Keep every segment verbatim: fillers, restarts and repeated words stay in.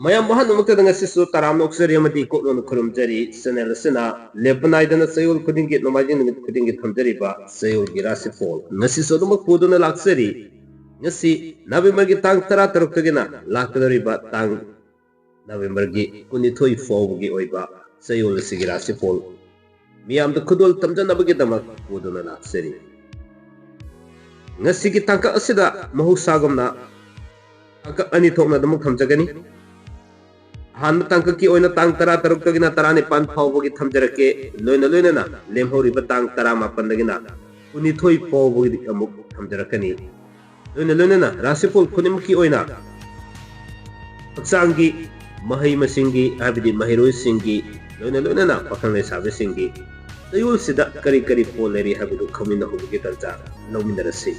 ꯃꯌꯥꯝ ꯑꯍꯟ ꯑꯃꯛꯇꯗ ꯉꯁꯤꯁꯨ ꯇꯔꯥꯝꯅ ꯑꯣꯛꯆꯔꯤ ꯑꯃꯗꯤ ꯀꯣꯛꯅꯣꯟ ꯈꯨꯔꯨꯝꯖꯔꯤ꯫ Channel ꯑꯁꯤꯅ ꯂꯦꯞꯄ ꯅꯥꯏꯗꯅ ꯆꯌꯣꯜ ꯈꯨꯗꯤꯡꯒꯤ, ꯅꯣꯡꯃꯥꯏꯖꯤꯡ ꯅꯨꯃꯤꯠ ꯈꯨꯗꯤꯡꯒꯤ ꯊꯝꯖꯔꯤꯕ ꯆꯌꯣꯜꯒꯤ ꯔꯥꯁꯤꯐꯣꯜ ꯉꯁꯤꯁꯨ ꯑꯗꯨꯃꯛ ꯄꯨꯗꯨꯅ ꯂꯥꯛꯆꯔꯤ꯫ ꯉꯁꯤ Novemberꯒꯤ ꯇꯥꯡ ꯇꯔꯥ ꯇꯔꯨꯛꯇꯒꯤꯅ ꯂꯥꯛꯀꯗꯧꯔꯤꯕ ꯇꯥꯡ Novemberꯒꯤ ꯀꯨꯟꯅꯤꯊꯣꯏ ꯐꯥꯎꯕꯒꯤ ꯑꯣꯏꯕ ꯆꯌꯣꯜ ꯑꯁꯤꯒꯤ ꯔꯥꯁꯤꯐꯣꯜ ꯃꯤꯌꯥꯝꯗ ꯈꯨꯗꯣꯜ ꯇꯝꯖꯅꯕꯒꯤꯗꯃꯛ ꯄꯨꯗꯨꯅ ꯂꯥꯛꯆꯔꯤ꯫ ꯉꯁꯤꯒꯤ ꯇꯥꯡꯀꯛ ꯑꯁꯤꯗ ꯃꯍꯧꯁꯥꯒꯨꯝꯅ ꯇꯥꯡꯀꯛ ꯑꯅꯤ ꯊꯣꯛꯅ ꯑꯗꯨꯃꯛ ꯊꯝꯖꯒꯅꯤ꯫ ꯑꯍꯥꯟꯕ ꯇꯥꯡꯀꯛꯀꯤ ꯑꯣꯏꯅ ꯇꯥꯡ ꯇꯔꯥ ꯇꯔꯨꯛꯇꯒꯤꯅ ꯇꯔꯥꯅꯤꯄꯥꯟ ꯐꯥꯎꯕꯒꯤ ꯊꯝꯖꯔꯛꯀꯦ꯫ ꯂꯣꯏꯅ ꯂꯣꯏꯅꯅ ꯂꯦꯝꯍꯧꯔꯤꯕ ꯇꯥꯡ ꯇꯔꯥꯃꯥꯄꯟꯗꯒꯤꯅ ꯀꯨꯟꯅꯤꯊꯣꯏ ꯐꯥꯎꯕꯒꯤ ꯑꯃꯨꯛ ꯊꯝꯖꯔꯛꯀꯅꯤ꯫ ꯂꯣꯏꯅ ꯂꯣꯏꯅꯅ ꯔꯥꯁꯤꯐꯣꯜ ꯈꯨꯗꯤꯡꯃꯛꯀꯤ ꯑꯣꯏꯅ ꯍꯛꯆꯥꯡꯒꯤ, ꯃꯍꯩ ꯃꯁꯤꯡꯒꯤ, ꯍꯥꯏꯕꯗꯤ ꯃꯍꯩꯔꯣꯏꯁꯤꯡꯒꯤ, ꯂꯣꯏꯅ ꯂꯣꯏꯅꯅ ꯄꯥꯈꯪ ꯂꯩꯁꯥꯕꯤꯁꯤꯡꯒꯤ ꯆꯌꯣꯜꯁꯤꯗ ꯀꯔꯤ ꯀꯔꯤ ꯐꯣꯜ ꯂꯩꯔꯤ ꯍꯥꯏꯕꯗꯨ ꯈꯪꯃꯤꯟꯅꯍꯧꯕꯒꯤ ꯇꯥꯟꯖꯥ ꯂꯧꯃꯤꯟꯅꯔꯁꯤ꯫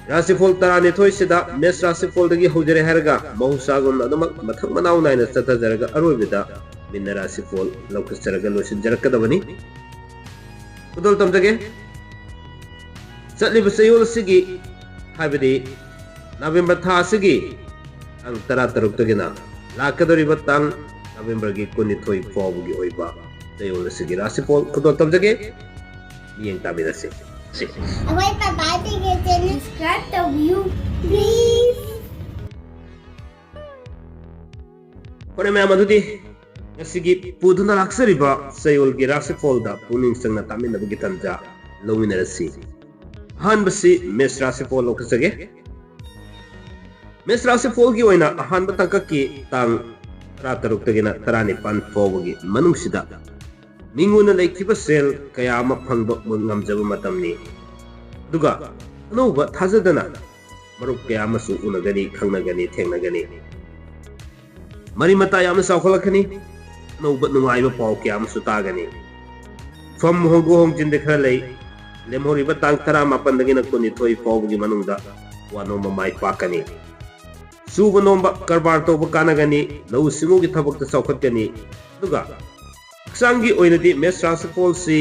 ꯔꯥꯁꯤꯐꯣꯜ ꯇꯔꯥꯅꯤꯊꯣꯏꯁꯤꯗ ꯃꯦꯁ ꯔꯥꯁꯤꯐꯣꯜꯗꯒꯤ ꯍꯧꯖꯔꯦ ꯍꯥꯏꯔꯒ ꯃꯍꯧꯁꯥꯒꯨꯝꯅ ꯑꯗꯨꯃꯛ ꯃꯊꯪ ꯃꯅꯥꯎ ꯅꯥꯏꯅ ꯆꯠꯊꯖꯔꯒ ꯑꯔꯣꯏꯕꯗ ꯃꯤꯟꯅ ꯔꯥꯁꯤꯐꯣꯜ ꯂꯧꯈꯠꯆꯔꯒ ꯂꯣꯏꯁꯤꯟꯖꯔꯛꯀꯗꯕꯅꯤ꯫ ꯈꯨꯗꯣꯜ ꯇꯝꯖꯒꯦ꯫ ꯆꯠꯂꯤꯕ ꯆꯌꯣꯜ ꯑꯁꯤꯒꯤ, ꯍꯥꯏꯕꯗꯤ November ꯊꯥ ꯑꯁꯤꯒꯤ ꯇꯥꯡ ꯇꯔꯥ ꯇꯔꯨꯛꯇꯒꯤꯅ ꯂꯥꯛꯀꯗꯧꯔꯤꯕ ꯇꯥꯡ Novemberꯒꯤ ꯀꯨꯟꯅꯤꯊꯣꯏ ꯐꯥꯎꯕꯒꯤ ꯑꯣꯏꯕ ꯆꯌꯣꯜ ꯑꯁꯤꯒꯤ ꯔꯥꯁꯤꯐꯣꯜ ꯈꯨꯗꯣꯜ ꯇꯝꯖꯒꯦ꯫ ꯃꯤꯠꯌꯦꯡ ꯇꯥꯃꯤꯟꯅꯁꯤ꯫ ꯑꯩꯈꯣꯏ ꯄꯄꯥ ꯇꯤꯀꯦꯠꯁꯦ subscribe ꯇꯧꯕꯤꯌꯨ please꯫ ꯐꯔꯦ ꯃꯌꯥꯝ, ꯑꯗꯨꯗꯤ ꯉꯁꯤꯒꯤ ꯄꯨꯗꯨꯅ ꯂꯥꯛꯆꯔꯤꯕ ꯆꯌꯣꯜꯒꯤ ꯔꯥꯁꯤꯐꯣꯜꯗ ꯄꯨꯛꯅꯤꯡ ꯆꯪꯅ ꯇꯥꯃꯤꯟꯅꯕꯒꯤ ꯇꯥꯟꯖꯥ ꯂꯧꯃꯤꯟꯅꯔꯁꯤ꯫ ꯑꯍꯥꯟꯕꯁꯤ ꯃꯦꯁ ꯔꯥꯁꯤꯐꯣꯜ ꯂꯧꯈꯠꯆꯒꯦ꯫ ꯃꯦꯁ ꯔꯥꯁꯤꯐꯣꯜꯒꯤ ꯑꯣꯏꯅ ꯑꯍꯥꯟꯕ ꯇꯥꯡꯀꯛꯀꯤ ꯇꯥꯡ ꯇꯔꯥ ꯇꯔꯨꯛꯇꯒꯤꯅ ꯇꯔꯥꯅꯤꯄꯥꯟ ꯐꯥꯎꯕꯒꯤ ꯃꯅꯨꯡꯁꯤꯗ ꯃꯤꯉꯣꯟꯗ ꯂꯩꯈꯤꯕ ꯁꯦꯜ ꯀꯌꯥ ꯑꯃ ꯐꯪꯕ ꯉꯝꯖꯕ ꯃꯇꯝꯅꯤ꯫ ꯑꯗꯨꯒ ꯑꯅꯧꯕ ꯊꯥꯖꯗꯅ ꯃꯔꯨꯞ ꯀꯌꯥ ꯑꯃꯁꯨ ꯎꯅꯒꯅꯤ, ꯈꯪꯅꯒꯅꯤ, ꯊꯦꯡꯅꯒꯅꯤ꯫ ꯃꯔꯤ ꯃꯇꯥ ꯌꯥꯝꯅ ꯆꯥꯎꯈꯠꯂꯛꯀꯅꯤ꯫ ꯑꯅꯧꯕ ꯅꯨꯡꯉꯥꯏꯕ ꯄꯥꯎ ꯀꯌꯥ ꯑꯃꯁꯨ ꯇꯥꯒꯅꯤ꯫ ꯐꯝ ꯍꯣꯡꯗꯣꯛ ꯍꯣꯡꯖꯤꯟꯗ ꯈꯔ ꯂꯩ꯫ ꯂꯦꯝꯍꯧꯔꯤꯕ ꯇꯥꯡ ꯇꯔꯥꯃꯥꯄꯟꯗꯒꯤꯅ ꯀꯨꯟꯅꯤꯊꯣꯏ ꯐꯥꯎꯕꯒꯤ ꯃꯅꯨꯡꯗ ꯋꯥꯅꯣꯝꯕ ꯃꯥꯏ ꯄꯥꯛꯀꯅꯤ꯫ ꯁꯨꯕ ꯅꯣꯝꯕ, ꯀꯔꯕꯥꯔ ꯇꯧꯕ ꯀꯥꯟꯅꯒꯅꯤ꯫ ꯂꯧꯎ ꯁꯤꯡꯎꯒꯤ ꯊꯕꯛꯇ ꯆꯥꯎꯈꯠꯀꯅꯤ꯫ ꯑꯗꯨꯒ ꯍꯛꯆꯥꯡꯒꯤ ꯑꯣꯏꯅꯗꯤ ꯃꯦꯁ ꯔꯥꯁꯤꯐꯣꯜꯁꯤ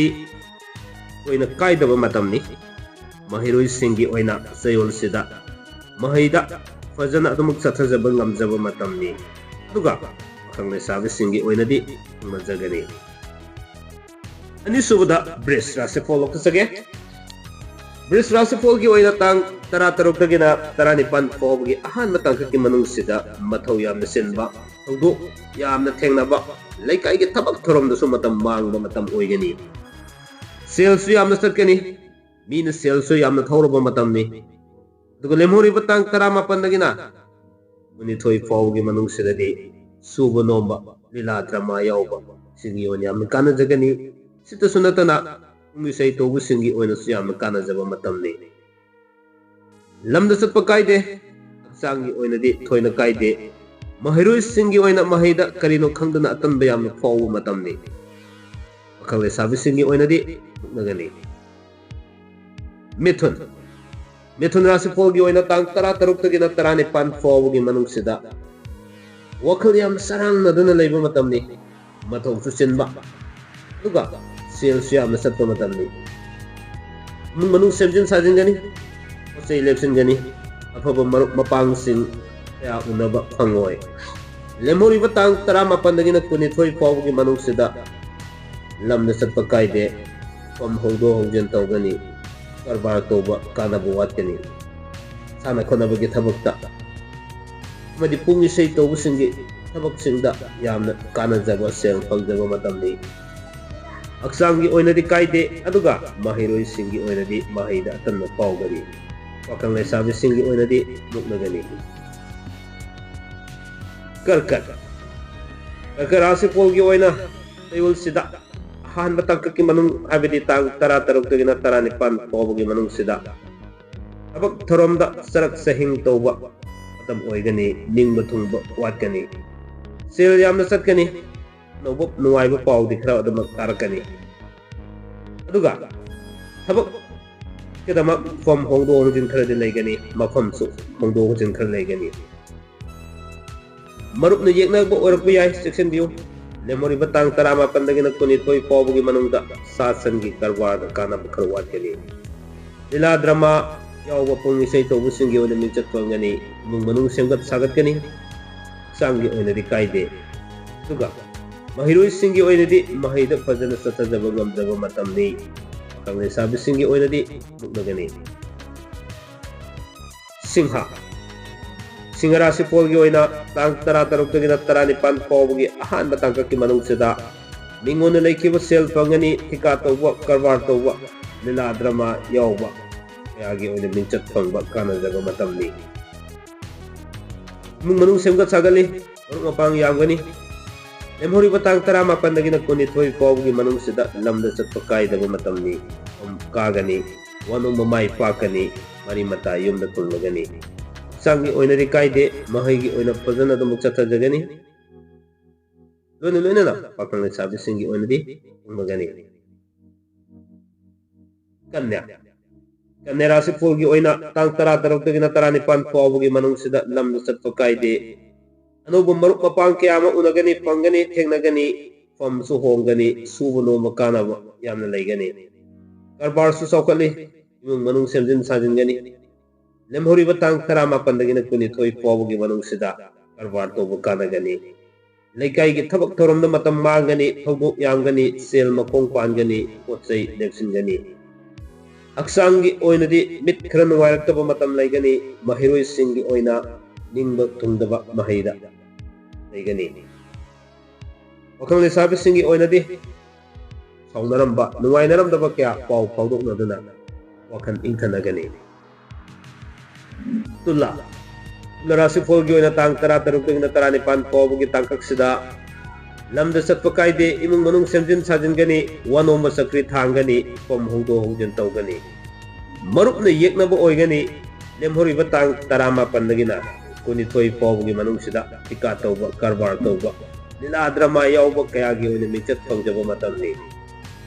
ꯑꯣꯏꯅ ꯀꯥꯏꯗꯕ ꯃꯇꯝꯅꯤ꯫ ꯃꯍꯩꯔꯣꯏꯁꯤꯡꯒꯤ ꯑꯣꯏꯅ ꯆꯌꯣꯜꯁꯤꯗ ꯃꯍꯩꯗ ꯐꯖꯅ ꯑꯗꯨꯃꯛ ꯆꯠꯊꯖꯕ ꯉꯝꯖꯕ ꯃꯇꯝꯅꯤ꯫ ꯑꯗꯨꯒ ꯄꯥꯈꯪ ꯂꯩꯁꯥꯕꯤꯁꯤꯡꯒꯤ ꯑꯣꯏꯅꯗꯤ ꯊꯨꯡꯅꯖꯒꯅꯤ꯫ ꯑꯅꯤꯁꯨꯕꯗ ꯕ꯭ꯔꯤꯖ ꯔꯥꯁꯤꯐꯣꯜ ꯂꯧꯈꯠꯆꯒꯦ꯫ ꯕ꯭ꯔꯤꯖ ꯔꯥꯁꯤꯐꯣꯜꯒꯤ ꯑꯣꯏꯅ ꯇꯥꯡ ꯇꯔꯥꯇꯔꯨꯛꯇꯒꯤꯅ ꯇꯔꯥꯅꯤꯄꯥꯟ ꯐꯥꯎꯕꯒꯤ ꯑꯍꯥꯟꯕ ꯇꯥꯡꯀꯛꯀꯤ ꯃꯅꯨꯡꯁꯤꯗ ꯃꯊꯧ ꯌꯥꯝꯅ ꯆꯤꯟꯕ, ꯊꯧꯗꯣꯛ ꯌꯥꯝꯅ ꯊꯦꯡꯅꯕ, ꯂꯩꯀꯥꯏꯒꯤ ꯊꯕꯛ ꯊꯧꯔꯝꯗꯁꯨ ꯃꯇꯝ ꯃꯥꯡꯕ ꯃꯇꯝ ꯑꯣꯏꯒꯅꯤ꯫ ꯁꯦꯜꯁꯨ ꯌꯥꯝꯅ ꯆꯠꯀꯅꯤ꯫ ꯃꯤꯅ ꯁꯦꯜꯁꯨ ꯌꯥꯝꯅ ꯊꯧꯔꯕ ꯃꯇꯝꯅꯤ꯫ ꯑꯗꯨꯒ ꯂꯦꯝꯍꯧꯔꯤꯕ ꯇꯥꯡ ꯇꯔꯥꯃꯥꯄꯟꯗꯒꯤꯅ ꯀꯨꯟꯅꯤꯊꯣꯏ ꯐꯥꯎꯕꯒꯤ ꯃꯅꯨꯡꯁꯤꯗꯗꯤ ꯁꯨꯕ ꯅꯣꯝꯕ, ꯂꯤꯂꯥ ꯗ꯭ꯔꯃꯥ ꯌꯥꯎꯕ, ꯁꯤꯒꯤ ꯑꯣꯏꯅ ꯌꯥꯝꯅ ꯀꯥꯟꯅꯖꯒꯅꯤ꯫ ꯁꯤꯇꯁꯨ ꯅꯠꯇꯅ ꯄꯨꯡ ꯏꯁꯩ ꯇꯧꯕꯁꯤꯡꯒꯤ ꯑꯣꯏꯅꯁꯨ ꯌꯥꯝꯅ ꯀꯥꯟꯅꯖꯕ ꯃꯇꯝꯅꯤ꯫ ꯂꯝꯗ ꯆꯠꯄ ꯀꯥꯏꯗꯦ, ꯍꯛꯆꯥꯡꯒꯤ ꯑꯣꯏꯅꯗꯤ ꯊꯣꯏꯅ ꯀꯥꯏꯗꯦ꯫ ꯃꯍꯩꯔꯣꯏꯁꯤꯡꯒꯤ ꯑꯣꯏꯅ ꯃꯍꯩꯗ ꯀꯔꯤꯅꯣ ꯈꯪꯗꯅ ꯑꯇꯟꯕ ꯌꯥꯝꯅ ꯐꯥꯎꯕ ꯃꯇꯝꯅꯤ꯫ ꯄꯥꯈꯪ ꯂꯩꯁꯥꯕꯤꯁꯤꯡꯒꯤ ꯑꯣꯏꯅꯗꯤ ꯃꯨꯛꯅꯒꯅꯤ꯫ ꯃꯤꯊꯨꯟ꯫ ꯃꯤꯊꯨꯟ ꯔꯥꯁꯤꯐꯣꯜꯒꯤ ꯑꯣꯏꯅ ꯇꯥꯡ ꯇꯔꯥꯇꯔꯨꯛꯇꯒꯤꯅ ꯇꯔꯥꯅꯤꯄꯥꯟ ꯐꯥꯎꯕꯒꯤ ꯃꯅꯨꯡꯁꯤꯗ ꯋꯥꯈꯜ ꯌꯥꯝ ꯆꯔꯥꯡꯅꯗꯨꯅ ꯂꯩꯕ ꯃꯇꯝꯅꯤ꯫ ꯃꯊꯧꯁꯨ ꯆꯤꯟꯕ, ꯑꯗꯨꯒ ꯁꯦꯜꯁꯨ ꯌꯥꯝꯅ ꯆꯠꯄ ꯃꯇꯝꯅꯤ꯫ ꯏꯃꯨꯡ ꯃꯅꯨꯡ ꯁꯦꯝꯖꯤꯟ ꯁꯥꯖꯤꯟꯒꯅꯤ, ꯄꯣꯠ ꯆꯩ ꯂꯦꯞꯁꯤꯟꯒꯅꯤ, ꯑꯐꯕ ꯃꯔꯨꯞ ꯃꯄꯥꯡꯁꯤꯡ ꯀꯌꯥ ꯎꯅꯕ ꯐꯪꯉꯣꯏ꯫ ꯂꯦꯝꯍꯧꯔꯤꯕ ꯇꯥꯡ ꯇꯔꯥꯃꯥꯄꯟꯗꯒꯤꯅ ꯀꯨꯟꯅꯤꯊꯣꯏ ꯐꯥꯎꯕꯒꯤ ꯃꯅꯨꯡꯁꯤꯗ ꯂꯝꯗ ꯆꯠꯄ ꯀꯥꯏꯗꯦ, ꯐꯝ ꯍꯣꯡꯗꯣꯛ ꯍꯣꯡꯖꯤꯟ ꯇꯧꯒꯅꯤ, ꯀꯔꯕꯥꯔ ꯇꯧꯕ ꯀꯥꯟꯅꯕ ꯋꯥꯠꯀꯅꯤ꯫ ꯁꯥꯟꯅ ꯈꯣꯠꯅꯕꯒꯤ ꯊꯕꯛꯇ ꯑꯃꯗꯤ ꯄꯨꯡ ꯏꯁꯩ ꯇꯧꯕꯁꯤꯡꯒꯤ ꯊꯕꯛꯁꯤꯡꯗ ꯌꯥꯝꯅ ꯀꯥꯟꯅꯖꯕ ꯁꯦꯜ ꯐꯪꯖꯕ ꯃꯇꯝꯅꯤ꯫ ꯍꯛꯆꯥꯡꯒꯤ ꯑꯣꯏꯅꯗꯤ ꯀꯥꯏꯗꯦ, ꯑꯗꯨꯒ ꯃꯍꯩꯔꯣꯏꯁꯤꯡꯒꯤ ꯑꯣꯏꯅꯗꯤ ꯃꯍꯩꯗ ꯑꯇꯟꯕ ꯐꯥꯎꯒꯅꯤ꯫ ꯄꯥꯈꯪ ꯂꯩꯁꯥꯕꯤꯁꯤꯡꯒꯤ ꯑꯣꯏꯅꯗꯤ ꯃꯨꯛꯅꯒꯅꯤ꯫ ꯀꯔꯀꯠ꯫ ꯀꯔꯀꯠ ꯔꯥꯁꯤꯐꯣꯜꯒꯤ ꯑꯣꯏꯅ ꯆꯌꯣꯜꯁꯤꯗ ꯑꯍꯥꯟꯕ ꯇꯥꯡꯀꯛꯀꯤ ꯃꯅꯨꯡ, ꯍꯥꯏꯕꯗꯤ ꯇꯥꯡ ꯇꯔꯥꯇꯔꯨꯛꯇꯒꯤꯅ ꯇꯔꯥꯅꯤꯄꯥꯟ ꯐꯥꯎꯕꯒꯤ ꯃꯅꯨꯡꯁꯤꯗ ꯊꯕꯛ ꯊꯧꯔꯝꯗ ꯆꯔꯛ ꯆꯍꯤꯡ ꯇꯧꯕ ꯃꯇꯝ ꯑꯣꯏꯒꯅꯤ, ꯅꯤꯡꯕ ꯊꯨꯡꯕ ꯋꯥꯠꯀꯅꯤ, ꯁꯦꯜ ꯌꯥꯝꯅ ꯆꯠꯀꯅꯤ, ꯑꯅꯧꯕ ꯅꯨꯡꯉꯥꯏꯕ ꯄꯥꯎꯗꯤ ꯈꯔ ꯑꯗꯨꯃꯛ ꯇꯥꯔꯛꯀꯅꯤ꯫ ꯑꯗꯨꯒ ꯊꯕꯛꯀꯤꯗꯃꯛ ꯐꯝ ꯍꯣꯡꯗꯣꯛ ꯍꯣꯡꯖꯤꯟ ꯈꯔꯗꯤ ꯂꯩꯒꯅꯤ, ꯃꯐꯝꯁꯨ ꯍꯣꯡꯗꯣꯛ ꯍꯣꯡꯖꯤꯟ ꯈꯔ ꯂꯩꯒꯅꯤ꯫ ꯃꯔꯨꯞꯅ ꯌꯦꯛꯅꯕ ꯑꯣꯏꯔꯛꯄ ꯌꯥꯏ, ꯆꯦꯛꯁꯤꯟꯕꯤꯌꯨ꯫ ꯂꯦꯝꯍꯧꯔꯤꯕ ꯇꯥꯡ ꯇꯔꯥꯃꯥꯄꯟꯗꯒꯤꯅ ꯀꯨꯟꯅꯤꯊꯣꯏ ꯐꯥꯎꯕꯒꯤ ꯃꯅꯨꯡꯗ ꯁꯥ ꯁꯟꯒꯤ ꯀꯔꯕꯥꯔꯗ ꯀꯥꯟꯅꯕ ꯈꯔ ꯋꯥꯠꯀꯅꯤ꯫ ꯂꯤꯂꯥ ꯗ꯭ꯔꯃꯥ ꯌꯥꯎꯕ ꯄꯨꯡ ꯏꯁꯩ ꯇꯧꯕꯁꯤꯡꯒꯤ ꯑꯣꯏꯅ ꯃꯤꯡꯆꯠ ꯐꯪꯒꯅꯤ꯫ ꯏꯃꯨꯡ ꯃꯅꯨꯡ ꯁꯦꯝꯒꯠ ꯁꯥꯒꯠꯀꯅꯤ꯫ ꯍꯛꯆꯥꯡꯒꯤ ꯑꯣꯏꯅꯗꯤ ꯀꯥꯏꯗꯦ꯫ ꯑꯗꯨꯒ ꯃꯍꯩꯔꯣꯏꯁꯤꯡꯒꯤ ꯑꯣꯏꯅꯗꯤ ꯃꯍꯩꯗ ꯐꯖꯅ ꯆꯠꯊꯖꯕ ꯉꯝꯖꯕ ꯃꯇꯝꯅꯤ꯫ ꯄꯥꯈꯪ ꯂꯩꯁꯥꯕꯤꯁꯤꯡꯒꯤ ꯑꯣꯏꯅꯗꯤ ꯃꯨꯛꯅꯒꯅꯤ꯫ ꯁꯤꯡꯍ꯫ ꯁꯤꯡꯍ ꯔꯥꯁꯤꯐꯣꯜꯒꯤ ꯑꯣꯏꯅ ꯇꯥꯡ ꯇꯔꯥ ꯇꯔꯨꯛꯇꯒꯤꯅ ꯇꯔꯥꯅꯤꯄꯥꯟ ꯐꯥꯎꯕꯒꯤ ꯑꯍꯥꯟꯕ ꯇꯥꯡꯀꯛꯀꯤ ꯃꯅꯨꯡꯁꯤꯗ ꯃꯤꯉꯣꯟꯗ ꯂꯩꯈꯤꯕ ꯁꯦꯜ ꯐꯪꯒꯅꯤ, ꯊꯤꯀꯥ ꯇꯧꯕ, ꯀꯔꯕꯥꯔ ꯇꯧꯕ, ꯂꯤꯂꯥ ꯗ꯭ꯔꯃꯥ ꯌꯥꯎꯕ ꯀꯌꯥꯒꯤ ꯑꯣꯏꯅ ꯃꯤꯡꯆꯠ ꯐꯪꯕ ꯀꯥꯟꯅꯖꯕ ꯃꯇꯝꯅꯤ꯫ ꯏꯃꯨꯡ ꯃꯅꯨꯡ ꯁꯦꯝꯒꯠ ꯁꯥꯒꯠꯂꯤ, ꯃꯔꯨꯞ ꯃꯄꯥꯡ ꯌꯥꯝꯒꯅꯤ꯫ ꯂꯦꯝꯍꯧꯔꯤꯕ ꯇꯥꯡ ꯇꯔꯥꯃꯥꯄꯟꯗꯒꯤꯅ ꯀꯨꯟꯅꯤꯊꯣꯏ ꯐꯥꯎꯕꯒꯤ ꯃꯅꯨꯡꯁꯤꯗ ꯂꯝꯗ ꯆꯠꯄ ꯀꯥꯏꯗꯕ ꯃꯇꯝꯅꯤ꯫ ꯐꯝ ꯀꯥꯒꯅꯤ, ꯋꯥꯅꯣꯝꯕ ꯃꯥꯏ ꯄꯥꯛꯀꯅꯤ, ꯃꯔꯤ ꯃꯇꯥ ꯌꯨꯝꯗ ꯈꯨꯜꯂꯒꯅꯤ꯫ ꯍꯛꯆꯥꯡꯒꯤ ꯑꯣꯏꯅꯗꯤ ꯀꯥꯏꯗꯦ, ꯃꯍꯩꯒꯤ ꯑꯣꯏꯅ ꯐꯖꯅ ꯑꯗꯨꯃꯛ ꯆꯠꯊꯖꯒꯅꯤ꯫ ꯂꯣꯏꯅ ꯂꯣꯏꯅꯅ ꯄꯥꯈꯪ ꯂꯩꯁꯥꯕꯤꯁꯤꯡꯒꯤ ꯑꯣꯏꯅꯗꯤ ꯐꯪꯕꯒꯅꯤ꯫ ꯀꯟꯌꯥ꯫ ꯀꯟꯌꯥ ꯔꯥꯁꯤꯐꯣꯜꯒꯤ ꯑꯣꯏꯅ ꯇꯥꯡ ꯇꯔꯥ ꯇꯔꯨꯛꯇꯒꯤꯅ ꯇꯔꯥꯅꯤꯄꯥꯟ ꯐꯥꯎꯕꯒꯤ ꯃꯅꯨꯡꯁꯤꯗ ꯂꯝꯗ ꯆꯠꯄ ꯀꯥꯏꯗꯦ꯫ ꯑꯅꯧꯕ ꯃꯔꯨꯞ ꯃꯄꯥꯡ ꯀꯌꯥ ꯑꯃ ꯎꯅꯒꯅꯤ, ꯐꯪꯒꯅꯤ, ꯐꯝꯁꯨ ꯍꯣꯡꯒꯅꯤ, ꯁꯨꯕ ꯅꯣꯝꯕ ꯀꯥꯟꯅꯕ ꯌꯥꯝꯅ ꯂꯩꯒꯅꯤ꯫ ꯀꯔꯕꯥꯔꯁꯨ ꯆꯥꯎꯈꯠꯂꯤ, ꯏꯃꯨꯡ ꯃꯅꯨꯡ ꯁꯦꯝꯖꯤꯟ ꯁꯥꯖꯤꯟꯒꯅꯤ꯫ ꯂꯦꯝꯍꯧꯔꯤꯕ ꯇꯥꯡ ꯇꯔꯥꯃꯥꯄꯟꯗꯒꯤꯅ ꯀꯨꯟꯅꯤꯊꯣꯏ ꯐꯥꯎꯕꯒꯤ ꯃꯅꯨꯡꯁꯤꯗ ꯀꯔꯕꯥꯔ ꯇꯧꯕ ꯀꯥꯟꯅꯒꯅꯤ꯫ ꯂꯩꯀꯥꯏꯒꯤ ꯊꯕꯛ ꯊꯧꯔꯝꯗ ꯃꯇꯝ ꯃꯥꯡꯒꯅꯤ, ꯊꯧꯗꯣꯛ ꯌꯥꯝꯒꯅꯤ, ꯁꯦꯜ ꯃꯈꯣꯡ ꯄꯥꯟꯒꯅꯤ, ꯄꯣꯠ ꯆꯩ ꯂꯦꯞꯁꯤꯟꯒꯅꯤ꯫ ꯍꯛꯆꯥꯡꯒꯤ ꯑꯣꯏꯅꯗꯤ ꯃꯤꯠ ꯈꯔ ꯅꯨꯡꯉꯥꯏꯔꯛꯇꯕ ꯃꯇꯝ ꯂꯩꯒꯅꯤ, ꯃꯍꯩꯔꯣꯏꯁꯤꯡꯒꯤ ꯑꯣꯏꯅ ꯅꯤꯡꯕ ꯊꯨꯡꯗꯕ ꯃꯍꯩꯗ ꯂꯩꯒꯅꯤ꯫ ꯄꯥꯈꯪ ꯂꯩꯁꯥꯕꯤꯁꯤꯡꯒꯤ ꯑꯣꯏꯅꯗꯤ ꯁꯥꯎꯅꯔꯝꯕ, ꯅꯨꯡꯉꯥꯏꯅꯔꯝꯗꯕ ꯀꯌꯥ ꯄꯥꯎ ꯐꯥꯎꯗꯣꯛꯅꯗꯨꯅ ꯋꯥꯈꯜ ꯏꯪꯊꯅꯒꯅꯤ꯫ ꯇꯨꯂꯥ꯫ ꯇꯨꯂꯥ ꯔꯥꯁꯤꯐꯣꯜꯒꯤ ꯑꯣꯏꯅ ꯇꯥꯡ ꯇꯔꯥꯇꯔꯨꯛꯇꯒꯤꯅ ꯇꯔꯥꯅꯤꯄꯥꯟ ꯐꯥꯎꯕꯒꯤ ꯇꯥꯡꯀꯛꯁꯤꯗ ꯂꯝꯗ ꯆꯠꯄ ꯀꯥꯏꯗꯦ, ꯏꯃꯨꯡ ꯃꯅꯨꯡ ꯁꯦꯝꯖꯤꯟ ꯁꯥꯖꯤꯟꯒꯅꯤ, ꯋꯥꯅꯣꯝꯕ ꯆꯀ꯭ꯔꯤ ꯊꯥꯡꯒꯅꯤ, ꯐꯝ ꯍꯣꯡꯗꯣꯛ ꯍꯣꯡꯖꯤꯟ ꯇꯧꯒꯅꯤ꯫ ꯃꯔꯨꯞꯅ ꯌꯦꯛꯅꯕ ꯑꯣꯏꯒꯅꯤ꯫ ꯂꯦꯝꯍꯧꯔꯤꯕ ꯇꯥꯡ ꯇꯔꯥꯃꯥꯄꯟꯗꯒꯤꯅ ꯀꯨꯟꯅꯤꯊꯣꯏ ꯐꯥꯎꯕꯒꯤ ꯃꯅꯨꯡꯁꯤꯗ ꯊꯤꯀꯥ ꯇꯧꯕ, ꯀꯔꯕꯥꯔ ꯇꯧꯕ, ꯂꯤꯂꯥ ꯗ꯭ꯔꯃꯥ ꯌꯥꯎꯕ ꯀꯌꯥꯒꯤ ꯑꯣꯏꯅ ꯃꯤꯡꯆꯠ ꯐꯪꯖꯕ ꯃꯇꯝꯅꯤ꯫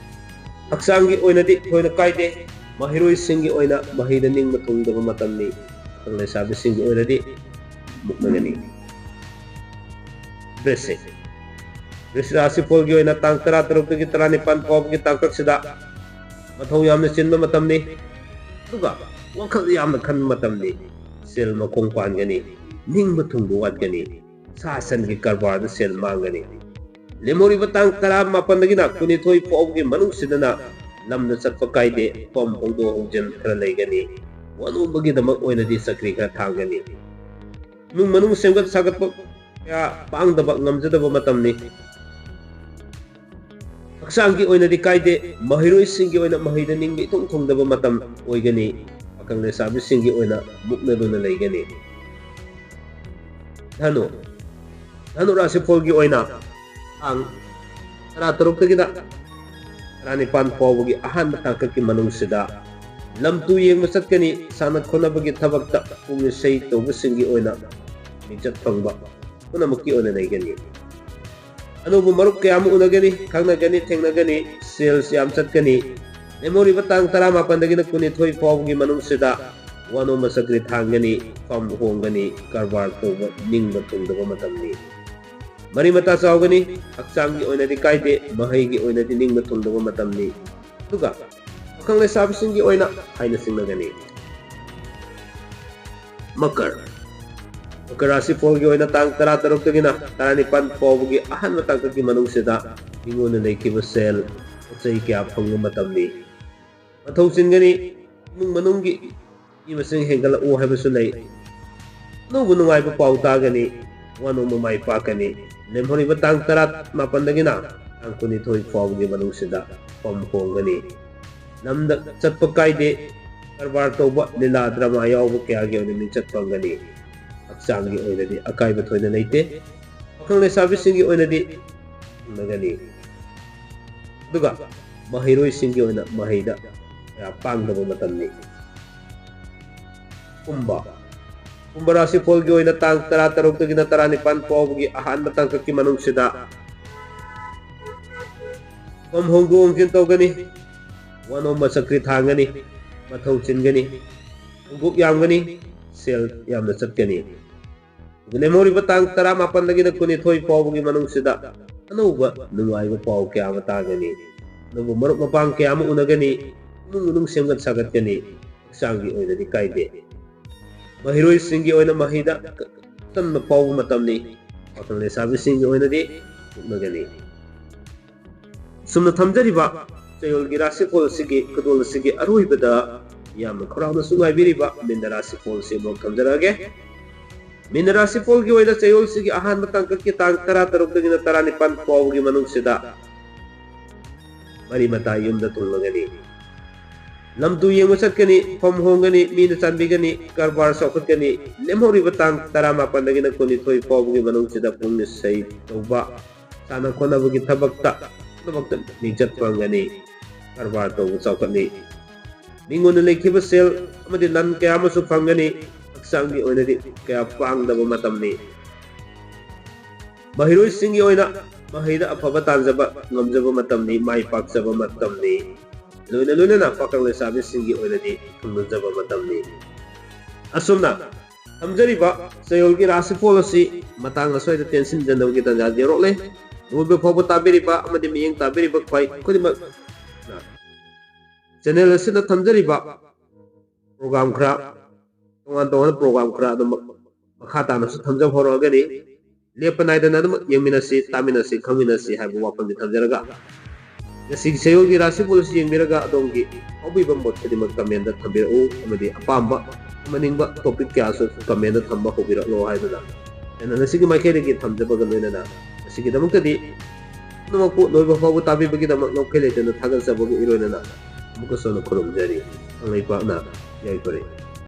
ꯍꯛꯆꯥꯡꯒꯤ ꯑꯣꯏꯅꯗꯤ ꯊꯣꯏꯅ ꯀꯥꯏꯗꯦ꯫ ꯃꯍꯩꯔꯣꯏꯁꯤꯡꯒꯤ ꯑꯣꯏꯅ ꯃꯍꯩꯗ ꯅꯤꯡꯕ ꯊꯨꯡꯗꯕ ꯃꯇꯝꯅꯤ꯫ ꯄꯥꯈꯪ ꯂꯩꯁꯥꯕꯤꯁꯤꯡꯒꯤ ꯑꯣꯏꯅꯗꯤ ꯃꯨꯛꯅꯒꯅꯤ꯫ ꯕ꯭ꯔꯤꯁꯤꯛ꯫ ꯕ꯭ꯔꯤꯁꯤꯛ ꯔꯥꯁꯤꯐꯣꯜꯒꯤ ꯑꯣꯏꯅ ꯇꯥꯡ ꯇꯔꯥꯇꯔꯨꯛꯇꯒꯤ ꯇꯔꯥꯅꯤꯄꯥꯟ ꯐꯥꯎꯕꯒꯤ ꯇꯥꯡꯀꯛꯁꯤꯗ ꯃꯊꯧ ꯌꯥꯝꯅ ꯆꯤꯟꯕ ꯃꯇꯝꯅꯤ꯫ ꯑꯗꯨꯒ ꯋꯥꯈꯜ ꯌꯥꯝꯅ ꯈꯟꯕ ꯃꯇꯝꯅꯤ꯫ ꯁꯦꯜ ꯃꯈꯣꯡ ꯄꯥꯟꯒꯅꯤ, ꯅꯤꯡꯕ ꯊꯨꯡꯕ ꯋꯥꯠꯀꯅꯤ, ꯁꯥ ꯁꯟꯒꯤ ꯀꯔꯕꯥꯔꯗ ꯁꯦꯜ ꯃꯥꯡꯒꯅꯤ꯫ ꯂꯦꯝꯍꯧꯔꯤꯕ ꯇꯥꯡ ꯇꯔꯥꯃꯥꯄꯟꯗꯒꯤꯅ ꯀꯨꯟꯅꯤꯊꯣꯏ ꯐꯥꯎꯕꯒꯤ ꯃꯅꯨꯡꯁꯤꯗꯅ ꯂꯝꯗ ꯆꯠꯄ ꯀꯥꯏꯗꯦ, ꯐꯝ ꯍꯣꯡꯗꯣꯛ ꯍꯣꯡꯖꯤꯟ ꯈꯔ ꯂꯩꯒꯅꯤ, ꯋꯥꯅꯣꯝꯕꯒꯤꯗꯃꯛ ꯑꯣꯏꯅꯗꯤ ꯆꯀ꯭ꯔꯤ ꯈꯔ ꯊꯥꯡꯒꯅꯤ꯫ ꯏꯃꯨꯡ ꯃꯅꯨꯡ ꯁꯦꯝꯒꯠ ꯁꯥꯒꯠꯄ ꯀꯌꯥ ꯄꯥꯡꯗꯕ ꯉꯝꯖꯗꯕ ꯃꯇꯝꯅꯤ꯫ ꯍꯛꯆꯥꯡꯒꯤ ꯑꯣꯏꯅꯗꯤ ꯀꯥꯏꯗꯦ, ꯃꯍꯩꯔꯣꯏꯁꯤꯡꯒꯤ ꯑꯣꯏꯅ ꯃꯍꯩꯗ ꯅꯤꯡꯕ ꯏꯊꯨꯡ ꯊꯨꯡꯗꯕ ꯃꯇꯝ ꯑꯣꯏꯒꯅꯤ꯫ ꯄꯥꯈꯪ ꯂꯩꯁꯥꯕꯤꯁꯤꯡꯒꯤ ꯑꯣꯏꯅ ꯃꯨꯛꯅꯗꯨꯅ ꯂꯩꯒꯅꯤ꯫ ꯙꯅꯨ, ꯙꯅꯨ ꯔꯥꯁꯤꯐꯣꯜꯒꯤ ꯑꯣꯏꯅ ꯇꯥꯡ ꯇꯔꯥꯇꯔꯨꯛꯇꯒꯤꯅ ꯇꯔꯥꯅꯤꯄꯥꯟ ꯐꯥꯎꯕꯒꯤ ꯑꯍꯥꯟꯕ ꯇꯥꯡꯀꯛꯀꯤ ꯃꯅꯨꯡꯁꯤꯗ ꯂꯝ ꯇꯨ ꯌꯦꯡꯕ ꯆꯠꯀꯅꯤ꯫ ꯁꯥꯟꯅ ꯈꯣꯠꯅꯕꯒꯤ ꯊꯕꯛꯇ ꯄꯨꯛꯅꯤꯡ ꯏꯁꯩ ꯇꯧꯕꯁꯤꯡꯒꯤ ꯑꯣꯏꯅ ꯃꯤꯡꯆꯠ ꯐꯪꯕ ꯄꯨꯝꯅꯃꯛꯀꯤ ꯑꯣꯏꯅ ꯂꯩꯒꯅꯤ꯫ ꯑꯅꯧꯕ ꯃꯔꯨꯞ ꯀꯌꯥ ꯑꯃ ꯎꯅꯒꯅꯤ, ꯈꯪꯅꯒꯅꯤ, ꯊꯦꯡꯅꯒꯅꯤ, ꯁꯦꯜꯁ ꯌꯥꯝ ꯆꯠꯀꯅꯤ꯫ ꯂꯦꯝꯍꯧꯔꯤꯕ ꯇꯥꯡ ꯇꯔꯥꯃꯥꯄꯟꯗꯒꯤꯅ ꯀꯨꯟꯅꯤꯊꯣꯏ ꯐꯥꯎꯕꯒꯤ ꯃꯅꯨꯡꯁꯤꯗ ꯋꯥꯅꯣꯝꯕ ꯆꯀ꯭ꯔꯤ ꯊꯥꯡꯒꯅꯤ, ꯐꯝ ꯍꯣꯡꯒꯅꯤ, ꯀꯔꯕꯥꯔ ꯇꯧꯕ ꯅꯤꯡꯕ ꯊꯨꯡꯗꯕ ꯃꯇꯝꯅꯤ꯫ ꯃꯔꯤ ꯃꯇꯥ ꯆꯥꯎꯒꯅꯤ, ꯍꯛꯆꯥꯡꯒꯤ ꯑꯣꯏꯅꯗꯤ ꯀꯥꯏꯗꯦ, ꯃꯍꯩꯒꯤ ꯑꯣꯏꯅꯗꯤ ꯅꯤꯡꯕ ꯊꯨꯡꯗꯕ ꯃꯇꯝꯅꯤ꯫ ꯑꯗꯨꯒ ꯄꯥꯈꯪ ꯂꯩꯁꯥꯕꯤꯁꯤꯡꯒꯤ ꯑꯣꯏꯅ ꯍꯥꯏꯅ ꯆꯤꯡꯅꯒꯅꯤ꯫ ꯃꯀꯔ, ꯃꯀꯔ ꯔꯥꯁꯤꯐꯣꯜꯒꯤ ꯑꯣꯏꯅ ꯇꯥꯡ ꯇꯔꯥꯇꯔꯨꯛꯇꯒꯤꯅ ꯇꯔꯥꯅꯤꯄꯥꯟ ꯐꯥꯎꯕꯒꯤ ꯑꯍꯥꯟꯕ ꯇꯥꯡꯀꯛꯀꯤ ꯃꯅꯨꯡꯁꯤꯗ ꯃꯤꯉꯣꯟꯗ ꯂꯩꯈꯤꯕ ꯁꯦꯜ ꯄꯣꯠ ꯆꯩ ꯀꯌꯥ ꯐꯪꯕ ꯃꯇꯝꯅꯤ꯫ ꯃꯊꯧ ꯆꯤꯟꯒꯅꯤ, ꯏꯃꯨꯡ ꯃꯅꯨꯡꯒꯤ ꯃꯤ ꯃꯁꯤꯡ ꯍꯦꯟꯒꯠꯂꯛꯎ ꯍꯥꯏꯕꯁꯨ ꯂꯩ꯫ ꯑꯅꯧꯕ ꯅꯨꯡꯉꯥꯏꯕ ꯄꯥꯎ ꯇꯥꯒꯅꯤ, ꯋꯥꯅꯣꯝꯕ ꯃꯥꯏ ꯄꯥꯛꯀꯅꯤ꯫ ꯂꯦꯝꯍꯧꯔꯤꯕ ꯇꯥꯡ ꯇꯔꯥꯃꯥꯄꯟꯗꯒꯤꯅ ꯇꯥꯡ ꯀꯨꯟꯅꯤꯊꯣꯏ ꯐꯥꯎꯕꯒꯤ ꯃꯅꯨꯡꯁꯤꯗ ꯐꯝ ꯍꯣꯡꯒꯅꯤ꯫ ꯂꯝꯗ ꯆꯠꯄ ꯀꯥꯏꯗꯦ, ꯀꯔꯕꯥꯔ ꯇꯧꯕ, ꯂꯤꯂꯥ ꯗ꯭ꯔꯃꯥ ꯌꯥꯎꯕ ꯀꯌꯥꯒꯤ ꯑꯣꯏꯅ ꯃꯤꯡꯆꯠ ꯐꯪꯒꯅꯤ꯫ ꯍꯛꯆꯥꯡꯒꯤ ꯑꯣꯏꯅꯗꯤ ꯑꯀꯥꯏꯕ ꯊꯣꯏꯅ ꯂꯩꯇꯦ꯫ ꯄꯥꯈꯪ ꯂꯩꯁꯥꯕꯤꯁꯤꯡꯒꯤ ꯑꯣꯏꯅꯗꯤ ꯐꯪꯅꯒꯅꯤ꯫ ꯑꯗꯨꯒ ꯃꯍꯩꯔꯣꯏꯁꯤꯡꯒꯤ ꯑꯣꯏꯅ ꯃꯍꯩꯗ ꯀꯌꯥ ꯄꯥꯡꯗꯕ ꯃꯇꯝꯅꯤ꯫ ꯀꯨꯝꯕ, ꯀꯨꯝꯕ ꯔꯥꯁꯤꯐꯣꯜꯒꯤ ꯑꯣꯏꯅ ꯇꯥꯡ ꯇꯔꯥꯇꯔꯨꯛꯇꯒꯤꯅ ꯇꯔꯥꯅꯤꯄꯥꯟ ꯐꯥꯎꯕꯒꯤ ꯑꯍꯥꯟꯕ ꯇꯥꯡꯀꯛꯀꯤ ꯃꯅꯨꯡꯁꯤꯗ ꯐꯝ ꯍꯣꯡꯗꯣꯛ ꯍꯣꯡꯖꯤꯟ ꯇꯧꯒꯅꯤ, ꯋꯥꯅꯣꯝꯕ ꯆꯀ꯭ꯔꯤ ꯊꯥꯡꯒꯅꯤ, ꯃꯊꯧ ꯆꯤꯟꯒꯅꯤ, ꯈꯣꯡꯎꯞ ꯌꯥꯝꯒꯅꯤ, ꯁꯦꯜ ꯌꯥꯝꯅ ꯆꯠꯀꯅꯤ꯫ ꯑꯗꯨꯒ ꯂꯦꯝꯍꯧꯔꯤꯕ ꯇꯥꯡ ꯇꯔꯥꯃꯥꯄꯟꯗꯒꯤꯅ ꯀꯨꯟꯅꯤꯊꯣꯏ ꯐꯥꯎꯕꯒꯤ ꯃꯅꯨꯡꯁꯤꯗ ꯑꯅꯧꯕ ꯅꯨꯡꯉꯥꯏꯕ ꯄꯥꯎ ꯀꯌꯥ ꯑꯃ ꯇꯥꯒꯅꯤ꯫ ꯑꯅꯧꯕ ꯃꯔꯨꯞ ꯃꯄꯥꯡ ꯀꯌꯥ ꯑꯃ ꯎꯅꯒꯅꯤ, ꯏꯃꯨꯡ ꯃꯅꯨꯡ ꯁꯦꯝꯒꯠ ꯁꯥꯒꯠꯀꯅꯤ꯫ ꯍꯛꯆꯥꯡꯒꯤ ꯑꯣꯏꯅꯗꯤ ꯀꯥꯏꯗꯦ꯫ ꯃꯍꯩꯔꯣꯏꯁꯤꯡꯒꯤ ꯑꯣꯏꯅ ꯃꯍꯩꯗ ꯇꯟꯕ ꯐꯥꯎꯕ ꯃꯇꯝꯅꯤ꯫ ꯄꯥꯈꯪ ꯂꯩꯁꯥꯕꯤꯁꯤꯡꯒꯤ ꯑꯣꯏꯅꯗꯤ ꯎꯠꯅꯒꯅꯤ꯫ ꯁꯨꯝꯅ ꯊꯝꯖꯔꯤꯕ ꯆꯌꯣꯜꯒꯤ ꯔꯥꯁꯤꯐꯣꯜ ꯑꯁꯤꯒꯤ ꯈꯨꯗꯣꯜ ꯑꯁꯤꯒꯤ ꯑꯔꯣꯏꯕꯗ ꯌꯥꯝꯅ ꯈꯧꯔꯥꯡꯅꯁꯨ ꯉꯥꯏꯕꯤꯔꯤꯕ ꯃꯤꯅ ꯔꯥꯁꯤꯐꯣꯜ ꯑꯁꯤ ꯑꯃꯨꯛ ꯊꯝꯖꯔꯛꯑꯒꯦ꯫ ꯃꯤꯅ ꯔꯥꯁꯤꯐꯣꯜꯒꯤ ꯑꯣꯏꯅ ꯆꯌꯣꯜꯁꯤꯒꯤ ꯑꯍꯥꯟꯕ ꯇꯥꯡꯀꯛꯀꯤ ꯇꯥꯡ ꯇꯔꯥ ꯇꯔꯨꯛꯇꯒꯤꯅ ꯇꯔꯥꯅꯤꯄꯥꯟ ꯐꯥꯎꯕꯒꯤ ꯃꯅꯨꯡꯁꯤꯗ ꯃꯔꯤ ꯃꯇꯥ ꯌꯨꯝꯗ ꯊꯨꯡꯂꯒꯅꯤ꯫ ꯂꯝ ꯇꯨ ꯌꯦꯡꯕ ꯆꯠꯀꯅꯤ, ꯐꯝ ꯍꯣꯡꯒꯅꯤ, ꯃꯤꯅ ꯆꯥꯟꯕꯤꯒꯅꯤ, ꯀꯔꯕꯥꯔ ꯆꯥꯎꯈꯠꯀꯅꯤ꯫ ꯂꯦꯝꯍꯧꯔꯤꯕ ꯇꯥꯡ ꯇꯔꯥꯃꯥꯄꯟꯗꯒꯤꯅ ꯀꯨꯟꯅꯤꯊꯣꯏ ꯐꯥꯎꯕꯒꯤ ꯃꯅꯨꯡꯁꯤꯗ ꯄꯨꯛꯅꯤꯡ ꯏꯁꯩ ꯇꯧꯕ, ꯁꯥꯟꯅ ꯈꯣꯠꯅꯕꯒꯤ ꯊꯕꯛꯇ ꯄꯨꯝꯅꯃꯛꯇ ꯃꯤꯡꯆꯠ ꯐꯪꯒꯅꯤ꯫ ꯀꯔꯕꯥꯔ ꯇꯧꯕ ꯆꯥꯎꯈꯠꯂꯤ꯫ ꯃꯤꯉꯣꯟꯗ ꯂꯩꯈꯤꯕ ꯁꯦꯜ ꯑꯃꯗꯤ ꯂꯟ ꯀꯌꯥ ꯑꯃꯁꯨ ꯐꯪꯒꯅꯤ꯫ ꯍꯛꯆꯥꯡꯒꯤ ꯑꯣꯏꯅꯗꯤ ꯀꯌꯥ ꯄꯥꯡꯗꯕ ꯃꯇꯝꯅꯤ꯫ ꯃꯍꯩꯔꯣꯏꯁꯤꯡꯒꯤ ꯑꯣꯏꯅ ꯃꯍꯩꯗ ꯑꯐꯕ ꯇꯥꯟꯖꯕ ꯉꯝꯖꯕ ꯃꯇꯝꯅꯤ, ꯃꯥꯏ ꯄꯥꯛꯆꯕ ꯃꯇꯝꯅꯤ꯫ ꯂꯣꯏꯅ ꯂꯣꯏꯅꯅ ꯄꯥꯈꯪ ꯂꯩꯁꯥꯕꯤꯁꯤꯡꯒꯤ ꯑꯣꯏꯅꯗꯤ ꯊꯨꯡꯅꯖꯕ ꯃꯇꯝꯅꯤ꯫ ꯑꯁꯨꯝꯅ ꯊꯝꯖꯔꯤꯕ ꯆꯌꯣꯜꯒꯤ ꯔꯥꯁꯤꯐꯣꯜ ꯑꯁꯤ ꯃꯇꯥꯡ ꯑꯁ꯭ꯋꯥꯏꯗ ꯇꯦꯟꯁꯤꯟꯖꯅꯕꯒꯤ ꯇꯥꯟꯖꯥ ꯌꯧꯔꯛꯂꯦ꯫ ꯂꯣꯏꯕ ꯐꯥꯎꯕ ꯇꯥꯕꯤꯔꯤꯕ ꯑꯃꯗꯤ ꯃꯤꯠꯌꯦꯡ ꯇꯥꯕꯤꯔꯤꯕ ꯈ꯭ꯋꯥꯏ ꯈꯨꯗꯤꯡꯃꯛ ꯆꯦꯅꯦꯜ ꯑꯁꯤꯗ ꯊꯝꯖꯔꯤꯕ ꯄ꯭ꯔꯣꯒ꯭ꯔꯥꯝ ꯈꯔ, ꯇꯣꯉꯥꯟ ꯇꯣꯉꯥꯟꯕ ꯄ꯭ꯔꯣꯒ꯭ꯔꯥꯝ ꯈꯔ ꯑꯗꯨꯃꯛ ꯃꯈꯥ ꯇꯥꯅꯁꯨ ꯊꯝꯖꯕ ꯍꯧꯔꯛꯑꯒꯅꯤ꯫ ꯂꯦꯞꯄ ꯅꯥꯏꯗꯅ ꯑꯗꯨꯃꯛ ꯌꯦꯡꯃꯤꯟꯅꯁꯤ, ꯇꯥꯃꯤꯟꯅꯁꯤ, ꯈꯪꯃꯤꯟꯅꯁꯤ ꯍꯥꯏꯕ ꯋꯥꯐꯝꯁꯤ ꯊꯝꯖꯔꯒ, ꯉꯁꯤꯒꯤ ꯆꯌꯣꯜꯒꯤ ꯔꯥꯁꯤꯐꯣꯜ ꯑꯁꯤ ꯌꯦꯡꯕꯤꯔꯒ ꯑꯗꯣꯝꯒꯤ ꯐꯥꯎꯕꯤꯕ ꯃꯣꯠ ꯈꯨꯗꯤꯡꯃꯛ ꯀꯃꯦꯟꯗ ꯊꯝꯕꯤꯔꯛꯎ, ꯑꯃꯗꯤ ꯑꯄꯥꯝꯕ ꯊꯝꯍꯟꯅꯤꯡꯕ ꯇꯣꯄꯤꯛ ꯀꯌꯥꯁꯨ ꯀꯃꯦꯟꯗ ꯊꯝꯕ ꯍꯧꯕꯤꯔꯛꯂꯣ ꯍꯥꯏꯗꯨꯅ ꯆꯦꯅꯦꯜ ꯑꯁꯤꯒꯤ ꯃꯥꯏꯀꯩꯗꯒꯤ ꯊꯝꯖꯕꯒ ꯂꯣꯏꯅꯅ ꯉꯁꯤꯒꯤꯗꯃꯛꯇꯗꯤ ꯄꯨꯝꯅꯃꯛꯄꯨ ꯂꯣꯏꯕ ꯐꯥꯎꯕ ꯇꯥꯕꯤꯕꯒꯤꯗꯃꯛ ꯉꯝꯈꯩ ꯂꯩꯇꯅ ꯊꯥꯒꯠꯆꯕꯒ ꯏꯔꯣꯏꯅꯅ ꯑꯃꯨꯛꯀꯁꯨ ꯍꯟꯅ ꯈꯨꯔꯨꯝꯖꯔꯤ꯫ ꯀꯪꯂꯩꯄꯥꯛꯅ ꯌꯥꯏꯐꯔꯦ꯫